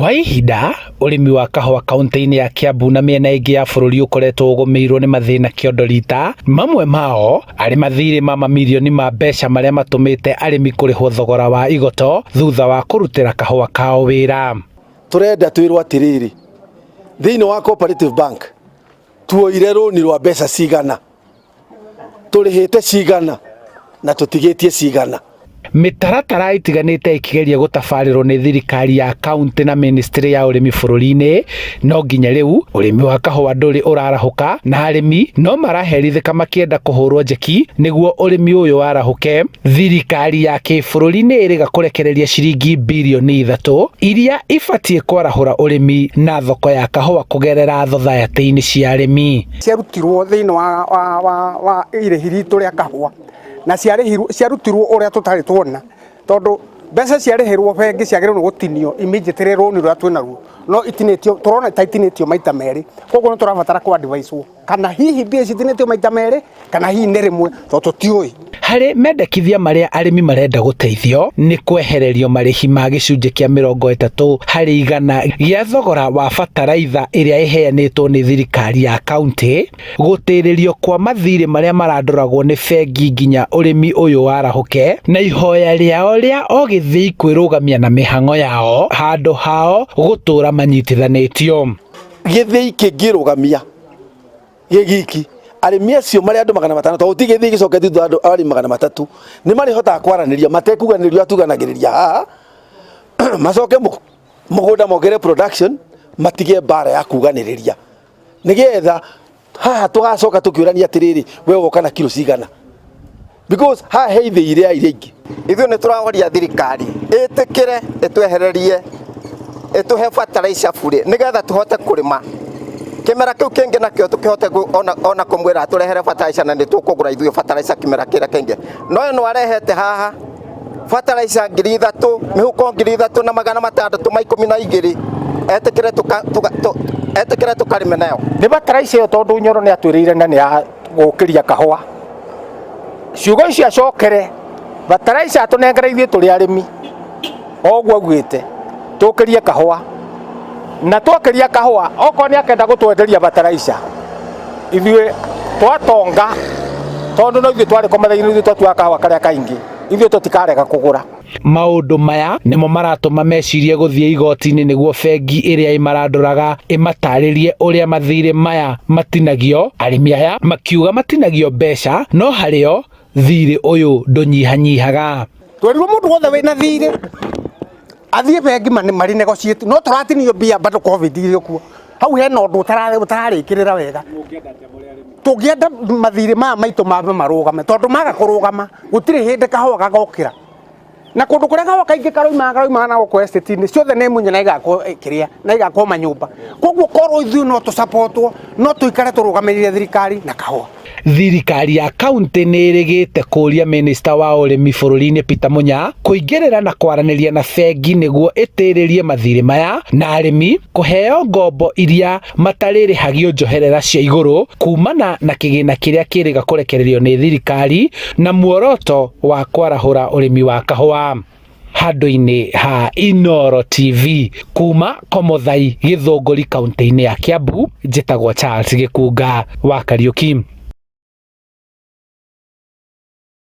Kwa ihinda, ũrĩmi wa kahũa kaunti-inĩ ya Kiambu na mĩena ĩngĩ ya bũrũri ũkoretwo ũgũmĩirwo nĩ mathĩna kĩondo rita, mamwe mao arĩ mathirĩ ma mamirioni ma mbeca marĩa matũmĩte arĩmi kũrĩhwo thogora wa igoto thutha wa kũrutĩra kahũa kao wĩra. Tũrenda twĩrwo atĩrĩrĩ, thĩinĩ wa Cooperative Bank tuoire rũni rwa mbeca cigana, tũrĩhĩte cigana na tũtigĩtie cigana. Mĩtaratara ĩtiganĩte ĩkĩgeria gũtabarĩrwo nĩ thirikari ya kaunti na ministry ya ũrĩmi bũrũri-inĩ, no nginya rĩu ũrĩmi wa kahũa ndũrĩ ũrarahũka na arĩmi no maraherithĩka makĩenda kũhũrwo njeki nĩguo ũrĩmi ũyũ warahũke. Thirikari ya kĩbũrũri nĩ ĩrĩga kũrekereria ciringi birioni 3 iria ibatiĩ kwarahũra ũrĩmi na thoko ya kahũa kũgerera thothaitĩ-inĩ cia arĩmi. Ciarutirwo thĩinĩ wa irĩhi ritũ rĩa kahũa na ciarutirwo ũrĩa tũtarĩ tuona, tondũ mbeca ciarĩhĩrwo bengi ciagĩrĩirwo nĩ gũtinio immediately rũni rũrĩa twĩnaruo, no itinĩtio, tũrona ta itinĩtio maita merĩ. Koguo nĩ tũrabatara kũ advise kana hihi mbia ici itinĩtio maita merĩ kana hihi nĩ rĩmwe, tondũ tũtiũĩ. Harĩ mendekithia marĩa arĩmi marenda gũteithio nĩ kwehererio marĩhi ma gĩcunjĩ kĩa 30% gĩa thogora wa bataraitha ĩrĩa ĩheanĩtwo nĩ thirikari ya kaunti, gũtĩrĩrio kwa mathirĩ marĩa marandũragwo nĩ bengi nginya ũrĩmi ũyũ warahũke, na ihoya rĩao rĩa o gĩthĩi kwĩrũgamia na mĩhang'o yao handũ hao gũtũra manyitithanĩtio. Gĩthĩi kĩngĩrũgamia gĩgiki arĩmi acio marĩ andũ 500, tondũ ti gĩthĩi gĩcokete thutha andũ arĩmi 300 nĩ marĩhotaga kwaranĩria matekuganĩria tuganagĩrĩria haha, macoke mũgũnda mongerere production, matige mbara ya kuganĩrĩria, nĩgetha haha tũgacoka tũkĩũrania atĩrĩrĩ, we woka na kiro cigana, because haha he ithĩi iria iria ingĩ. Ithuĩ nĩ tũrahoria thirikari ĩtĩkĩre ĩtwehererie ĩtũhe fertilizer bure nĩgetha tũhote kũrĩma kĩmera kĩu kĩngĩ, nakĩo tũkĩhote ona kũmwĩra atũrehere fertilizer, na nĩ tũkũgũra ithuĩ fertilizer kĩmera kĩrĩa kĩngĩ. No ĩno arehete haha fertilizer 3000, mĩhuko 3612, etĩkĩre etĩkĩre tũkarĩme nayo. Nĩ fertilizer ĩyo, tondũ Nyoro nĩ atwĩrĩire na nĩ ya gũkĩria kahũa. Ciugo icio acokere fertilizer atũnengere ithuĩ tũrĩ arĩmi, o ũguo augĩte tũkĩrie kahũa, na twakĩria kahũa, okorwo nĩ akenda gũtwenderia fertilizer, ithuĩ twatonga, tondũ no ithuĩ twarĩ kũmetha-inĩ, ithuĩ twatuaga kahũa karĩa kaingĩ, ithuĩ tũtikarega kũgũra. Maũndũ maya nĩmo maratũma mecirie gũthiĩ igoti-inĩ nĩguo bengi ĩrĩa ĩmarandũraga ĩmatarĩrie ũrĩa mathirĩ maya matinagio. Arĩmi aya makiuga matinagio mbeca, no harĩo thirĩ ũyũ ndũnyihanyihaga. Twerirwo mũndũ wothe wĩna thirĩ athiĩ bengi marĩ negotiate, no tũratinio mbia bado COVID ĩrĩ kuo. Hau hena ũndũ ũtararĩkĩrĩra wega. Tũngĩenda mathirĩ maya maitũ mambe marũgame, tondũ maga kũrũgama gũtirĩ hĩndĩ kahũa gagokĩra, na kũndũ kũrĩa kahũa kaingĩ karoimaga na gũkũ estate-inĩ ciothe nĩ munye na igakwo kĩrĩa na igakwo manyũmba. Koguo korwo ithuĩ no tũsupportwo, no tũikare tũrũgamĩrĩire thirikari na kahũa. Thirikari ya kaunti nĩ ĩrĩgĩte kũria minista wa ũrĩmi bũrũri-inĩ Peter Munya kũingĩrĩra na kwaranĩria na bengi nĩguo ĩtĩrĩrie mathirĩ maya na arĩmi kũheo ngombo iria matarĩrĩhagio njoherera cia igũrũ kumana na kĩgĩna kĩrĩa kĩrĩga kũrekererio nĩ thirikari na muoroto wa kwarahũra ũrĩmi wa kahũa. Handũ-inĩ ha Inooro TV kuma Komothai, Gĩthũngũri, kaunti-inĩ ya Kiambu, njĩtagwo Charles Gĩkunga wa Kariuki.